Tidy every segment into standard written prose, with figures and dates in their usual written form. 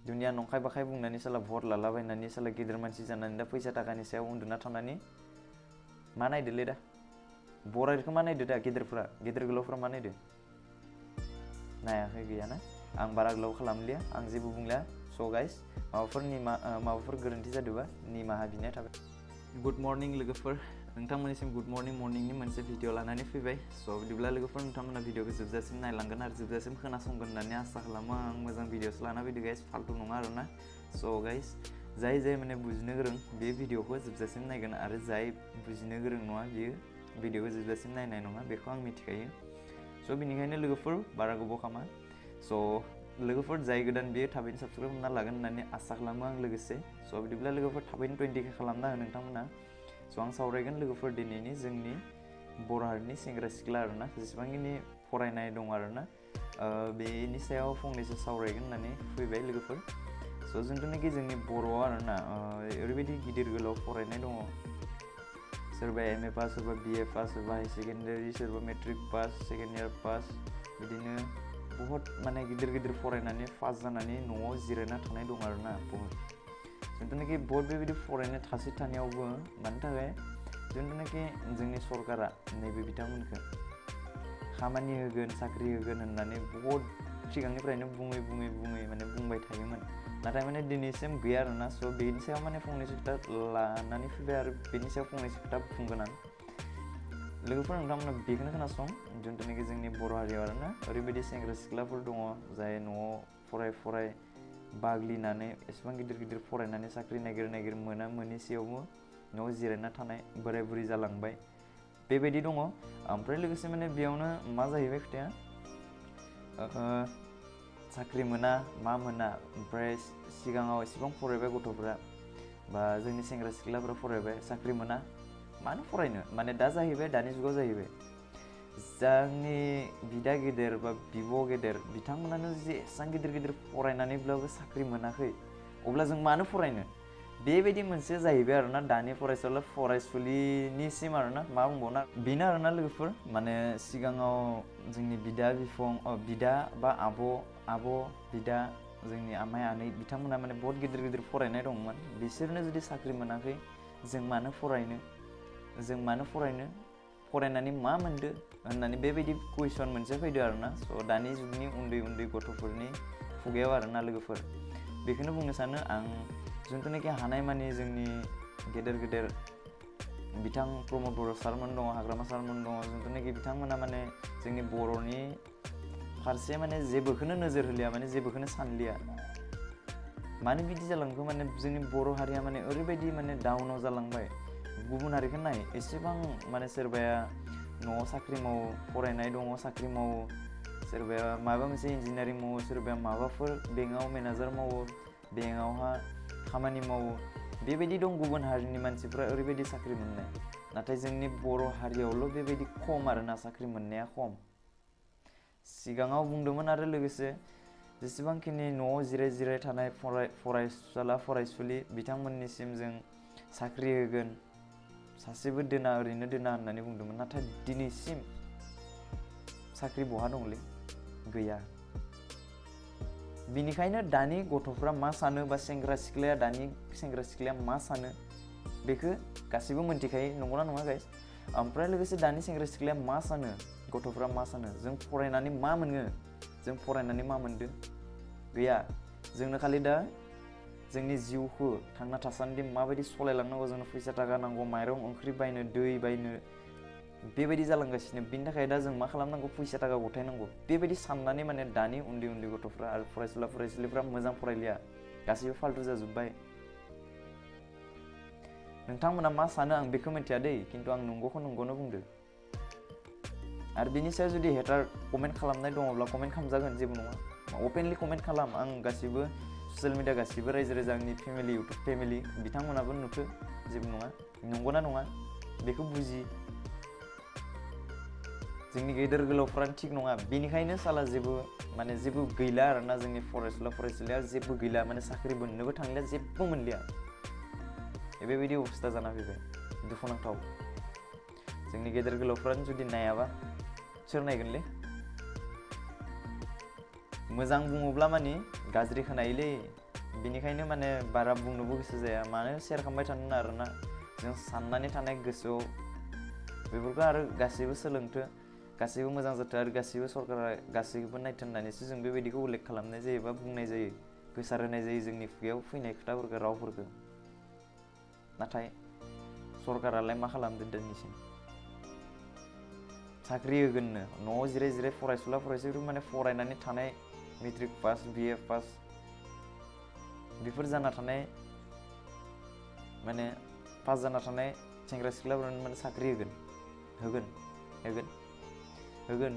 दुनिया नंखाय बाखाय बुंनानै साला भट लालाबायनानै साला गिदिर मानसि जानानै दा फैसा थाखानि सायाव उन्दुना थानानै मा नायदोलै दा बरायखौ मा नायदो दा गिदिर गोलावफ्रा मा नायदो नायाखै गैयाना आं बारा गोलाव खालामलिया आं जेबो बुंला स' गाइस माबाफोर गोरोन्थि जादोंबा निमाहा बिनाय थाबाय गुड मर्निं लोगोफोर नोंथांमोननिसिम गुड मर्निंनि मोनसे भिडिअ लानानै फैबाय स' बिदिब्ला लोगोफोर नोंथांमोना भिडिअखौ जोबजासिम नायलांगोन आरो जोबजासिम खोनासंगोन होननानै आसा खालामो आं मोजां भिडिअसो लाना फैदो गाइस फाल्तु नङा आरोना स' गाइस जाय माने बुजिनो गोरों बे भिडिअखौ जोबजासिम नायगोन आरो जाय बुजिनो गोरों नङा बियो भिडिअखौ जोबजासिम नायनाय नङा बेखौ आं मिथिखायो स' बेनिखायनो लोगोफोर बारा गोबाव खामा स' लोगोफोर जाय गोदान बियो थाबैनो साबस्क्राइब खालामना लागोन होननानै आसा खालामो आं लोगोसे स' बिदिब्ला लोगोफोर थाबैनो 20K खालामना हो नोंथांमोना स' आं सावरायगोन लोगोफोर दिनैनि जोंनि बर' हारिनि सेंग्रा सिख्ला आरोना जेसेबांखिनि फरायनाय दं आरोना बेनि सायाव फंनैसो सावरायगोन होननानै फैबाय लोगोफोर स' जोंथुनाखि जोंनि बर'आव आरोना ओरैबायदि गिदिर गोलाव फरायनाय दङ सोरबा MA पास सोरबा BA पास सोरबा हाई सेकेन्डारि सोरबा matric pass second year pass बिदिनो बहुत माने गिदिर फरायनानै पास जानानै न'आव जिरायना थानाय दं आरोना बहुत जोंथुनाखि बहुत बेबायदि फरायनाय थासे थानायावबो मानि थाखाय जोंथुनाखि जोंनि सरकारा नैबे बिथांमोनखौ खामानि होगोन साख्रि होगोन होननानै बहुत सिगांनिफ्रायनो बुङै माने बुंबाय थायोमोन नाथाय माने दिनैसिम गैया आरोना स' बेनि सायाव माने फंनैसो खोथा लानानै फैबाय आरो बेनि सायाव फंनैसो खोथा बुंगोन आं लोगोफोर नोंथांमोना बेखौनो खोनासं जोंथुनाखि जोंनि बर' हारियाव आरोना ओरैबायदि सेंग्रा सिख्लाफोर दङ जाय न'आव फराय बाग्लिनानै एसेबां गिदिर फरायनानै साख्रि नागिर मोना मोनैसेयावबो न'आव जिरायना थानाय बोराय बुरि जालांबाय बेबायदि दङ ओमफ्राय लोगोसे माने बेयावनो मा जाहैबाय खोथाया साख्रि मोना मा मोना ओमफ्राय सिगाङाव एसेबां फरायबाय गथ'फ्रा बा जोंनि सेंग्रा सिख्लाफ्रा फरायबाय साख्रि मोना मानो फरायनो माने दा जाहैबाय दानि जुगाव जाहैबाय जोंनि बिदा गेदेर बा बिब' गेदेर बिथांमोनानो जे एसेबां गिदिर फरायनानैब्लाबो साख्रि मोनाखै अब्ला जों मानो फरायनो बेबायदि मोनसे जाहैबाय आरोना दानि फरायसुलिनिसिम आरोना मा बुंबावना बेनो आरोना लोगोफोर माने सिगाङाव जोंनि बिदा बा आब' बिदा जोंनि आमाइ आनै बिथांमोना माने बहुत गिदिर फरायनाय दंमोन बिसोरनो जुदि साख्रि मोनाखै जों मानो फरायनो फरायनानै मा मोनदो होननानै बेबायदि कुइसन मोनसे फैदो आरोना स' दानि जुगनि उन्दै गथ'फोरनि खुगायाव आरोना लोगोफोर बेखौनो बुंनो सानो आं जोंथुनाखि हानायमानि जोंनि गेदेर बिथां प्रमद बर' सारमोन दङ हाग्रामा सारमोन दङ जोंथुनाखि बिथांमोना माने जोंनि बर'नि फारसे माने जेबोखौनो नोजोर होलिया माने जेबोखौनो सानलिया मानो बिदि जालांखो माने जोंनि बर' हारिया माने ओरैबायदि माने डाउनाव जालांबाय गुबुन हारिखौ नाय एसेबां माने सोरबाया न'आव साख्रि मावो फरायनाय दङ साख्रि मावो सोरबाया माबा मोनसे इन्जिनियारिं मावो सोरबाया माबाफोर बेंकआव मेनेजार मावो बेंकआवहा खामानि मावो बेबायदि दं गुबुन हारिनि मानसिफ्रा ओरैबायदि साख्रि मोननाय नाथाय जोंनि बर' हारियावल' बेबायदि खम आरोना साख्रि मोननाया खम सिगाङाव बुंदोंमोन आरो लोगोसे जेसेबांखिनि न'आव जिराय थानाय फरायसुलि बिथांमोननिसिम जों साख्रि होगोन सासेबो ओरैनो दोना होननानै बुंदोंमोन नाथाय दिनैसिम साख्रि बहा दंलै गैया बिनिखायनो दानि गथ'फ्रा मा सानो बा दानि सेंग्रा सिख्लाया मा सानो बेखौ गासिबो मोनथिखायो नंगौना नङा गाइस ओमफ्राय लोगोसे दानि सेंग्रा सिख्लाया मा सानो गथ'फ्रा मा सानो जों फरायनानै मा मोनगोन जों फरायनानै मा मोनदों गैया जोंनो खालि दा जोंनि जिउखौ थांना थासान्दि माबायदि सलायलांनांगौ जोंनो फैसा थाखा नांगौ माइरं ओंख्रि बायनो दै बायनो बेबायदि जालांगासिनो बिनि थाखाय दा जों मा खालामनांगौ फैसा थाखा गथायनांगौ बेबायदि साननानै माने दानि उन्दै गथ'फ्रा आरो फरायसुलिफ्रा मोजां फरायलिया गासैबो फाल्तु जाजोब्बाय नोंथांमोना मा सानो आं बेखौ मिथिया दै खिन्थु आं नंगौनो बुंदो आरो बिनि सायाव जुदि हेटार कमेन्ट खालामनाय दङब्ला कमेन्ट खालामजागोन जेबो नङा अपेनलि कमेन्ट खालाम आं गासिबो ससियेल मिडिया गासिबो रायजो आंनि फेमिलि इउटुब फेमिलि बिथांमोनाबो नुथो जेबो नङा नंगौना नङा बेखौ बुजि जोंनि गेदेर गोलावफ्रानो थिग नङा बेनिखायनो साला जेबो गैला आरोना जोंनि फरायसुलिया जेबो गैला माने साख्रि मोननोबो थांलिया जेबो मोनलिया बेबायदि अबस्था जाना फैबाय दुखुनांथाव जोंनि गेदेर गोलावफ्रानो जुदि नायाबा सोर नायगोनलै मोजां बुङोब्ला माने गाज्रि खोनायोलै बिनिखायनो माने बारा बुंनोबो गोसो जाया मानो शेयार खालामबाय थानो आरोना जों साननानै थानाय गोसोआव बेफोरखौ आरो गासैबो सोलोंथो गासैबो मोजां जाथों आरो गासैबो सरकारा गासैबो नायथों होननानैसो जों बेबायदिखौ उल्लेख खालामनाय जायो बा बुंनाय जायो गोसार होनाय जायो जोंनि खुगायाव फैनाय खोथाफोरखौ रावफोरखौ नाथाय सरकारालाय मा खालामदों दिनैसिम साख्रि होगोननो न'आव जिराय जिराय फरायसुला फरायसुलि माने फरायनानै थानाय मेट्रिक पास बिए पास बेफोर जाना थानाय माने पास जाना थानाय सेंग्रा सिख्लाफोरानो माने साख्रि होगोन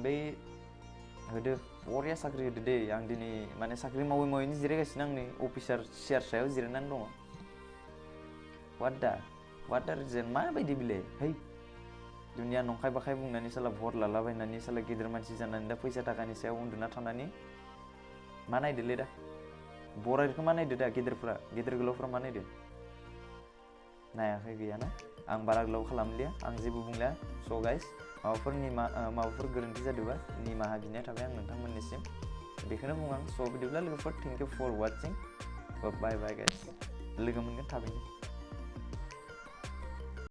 बै होदो बरिया साख्रि होदो दे आं दिनै माने साख्रि मावै मावैनो जिरायगासिनो आंनि अफिसार सियार सायाव जिरायनानै दङ वाट दा रिजन माबायदि बिलाय है दुनिया नंखाय बाखाय बुंनानै साला भट लालाबायनानै साला गिदिर मानसि जानानै दा फैसा थाखानि सायाव उन्दुना थानानै मा नायदोलै दा बरायखौ मा नायदो दा गिदिर गोलावफ्रा मा नायदो नायाखै गैयाना आं बारा गोलाव खालामलिया आं जेबो बुंलिया स' गाइस माबाफोर गोरोन्थि जादोंबा निमाहा बिनाय थाबाय आं नोंथांमोननिसिम बेखौनो बुङो आं स' बिदिब्ला लोगोफोर thank you for watching bye bye guys लोगो मोनगोन थाबैनो